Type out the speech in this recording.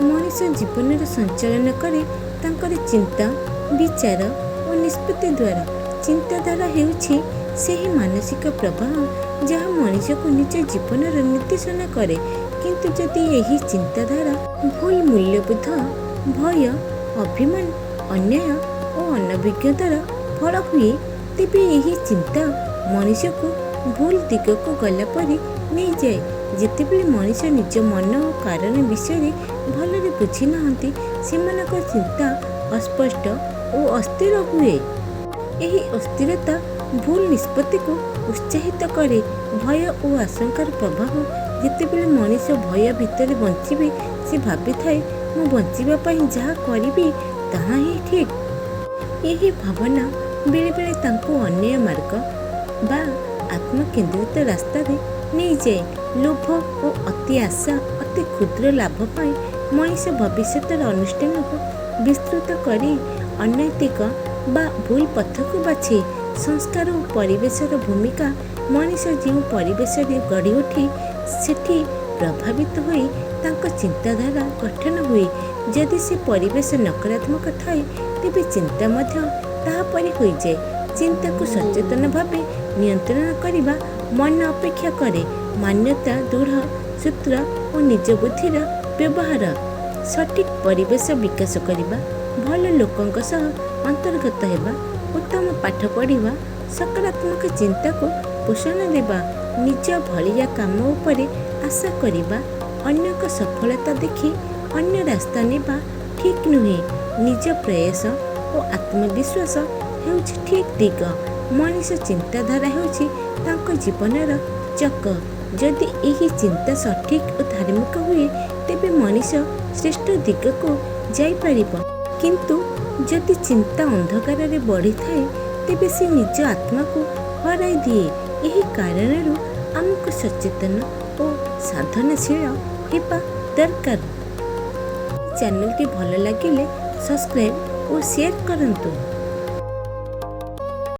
ମଣିଷ ଜୀବନର ସଞ୍ଚାଳନ କରେ ତାଙ୍କର ଚିନ୍ତା, ବିଚାର ଓ ନିଷ୍ପତ୍ତି ଦ୍ୱାରା। ଚିନ୍ତାଧାରା ହେଉଛି ସେହି ମାନସିକ ପ୍ରବାହ ଯାହା ମଣିଷକୁ ନିଜ ଜୀବନର ନିର୍ଦ୍ଦେଶନା କରେ। କିନ୍ତୁ ଯଦି ଏହି ଚିନ୍ତାଧାରା ଭୁଲ ମୂଲ୍ୟବୋଧ, ଭୟ, ଅଭିମାନ, ଅନ୍ୟାୟ ଓ ଅନଭିଜ୍ଞତାର ଫଳ ହୁଏ, ତେବେ ଏହି ଚିନ୍ତା ମଣିଷକୁ ଭୁଲ ଦିଗକୁ ଗଲା ପରି ନେଇଯାଏ। ଯେତେବେଳେ ମଣିଷ ନିଜ ମନ ଓ କାରଣ ବିଷୟରେ ଭଲରେ ବୁଝିନାହାନ୍ତି, ସେମାନଙ୍କ ଚିନ୍ତା ଅସ୍ପଷ୍ଟ ଓ ଅସ୍ଥିର ହୁଏ। ଏହି ଅସ୍ଥିରତା ଭୁଲ ନିଷ୍ପତ୍ତିକୁ ଉତ୍ସାହିତ କରେ। ଭୟ ଓ ଆଶଙ୍କାର ପ୍ରଭାବ। ଯେତେବେଳେ ମଣିଷ ଭୟ ଭିତରେ ବଞ୍ଚିବେ, ସେ ଭାବିଥାଏ, ମୁଁ ବଞ୍ଚିବା ପାଇଁ ଯାହା କରିବି ତାହା ହିଁ ଠିକ୍। ଏହି ଭାବନା ବେଳେବେଳେ ତାଙ୍କୁ ଅନ୍ୟାୟ ମାର୍ଗ ବା ଆତ୍ମକେନ୍ଦ୍ରିତ ରାସ୍ତାରେ ନେଇଯାଏ। ଲୋଭ ଓ ଅତି ଆଶା। ଅତି କ୍ଷୁଦ୍ର ଲାଭ ପାଇଁ ମଣିଷ ଭବିଷ୍ୟତର ଅନୁଷ୍ଠାନକୁ ବିସ୍ତୃତ କରି ଅନୈତିକ ବା ଭୁଲ ପଥକୁ ବାଛେ। ସଂସ୍କାର ଓ ପରିବେଶର ଭୂମିକା। ମଣିଷ ଯେଉଁ ପରିବେଶରେ ଗଢ଼ିଉଠେ, ସେଠି ପ୍ରଭାବିତ ହୋଇ ତାଙ୍କ ଚିନ୍ତାଧାରା ଗଠନ ହୁଏ। ଯଦି ସେ ପରିବେଶ ନକାରାତ୍ମକ ଥାଏ, ତେବେ ଚିନ୍ତା ମଧ୍ୟ ତାହା ପରି ହୋଇଯାଏ। ଚିନ୍ତାକୁ ସଚେତନ ଭାବେ ନିୟନ୍ତ୍ରଣ କରିବା ମନ ଅପେକ୍ଷା କରେ ମାନ୍ୟତା, ଦୃଢ଼ ସୂତ୍ର ଓ ନିଜ ବୁଦ୍ଧିର ବ୍ୟବହାର। ସଠିକ୍ ପରିବେଶ ବିକାଶ କରିବା, ଭଲ ଲୋକଙ୍କ ସହ ଅନ୍ତର୍ଗତ ହେବା, ଉତ୍ତମ ପାଠ ପଢ଼ିବା, ସକାରାତ୍ମକ ଚିନ୍ତାକୁ ପୋଷଣ ଦେବା, ନିଜ ଭଳିଆ କାମ ଉପରେ ଆଶା କରିବା, ଅନ୍ୟଙ୍କ ସଫଳତା ଦେଖି ଅନ୍ୟ ରାସ୍ତା ନେବା ଠିକ୍ ନୁହେଁ, ନିଜ ପ୍ରୟାସ ଓ ଆତ୍ମବିଶ୍ୱାସ ହେଉଛି ଠିକ୍ ଦିଗ। ମଣିଷ ଚିନ୍ତାଧାରା ହେଉଛି ତାଙ୍କ ଜୀବନର ଚକ। ଯଦି ଏହି ଚିନ୍ତା ସଠିକ୍ ଓ ଧାର୍ମିକ ହୁଏ, ତେବେ ମଣିଷ ଶ୍ରେଷ୍ଠ ଦିଗକୁ ଯାଇପାରିବ। କିନ୍ତୁ ଯଦି ଚିନ୍ତା ଅନ୍ଧକାରରେ ବଢ଼ିଥାଏ, ତେବେ ସେ ନିଜ ଆତ୍ମାକୁ ହରାଇ ଦିଏ। ଏହି କାରଣରୁ ଆମକୁ ସଚେତନ ଓ ସାଧନଶୀଳ ହେବା ଦରକାର। ଚ୍ୟାନେଲଟି ଭଲ ଲାଗିଲେ ସବସ୍କ୍ରାଇବ୍ ଓ ସେୟାର କରନ୍ତୁ।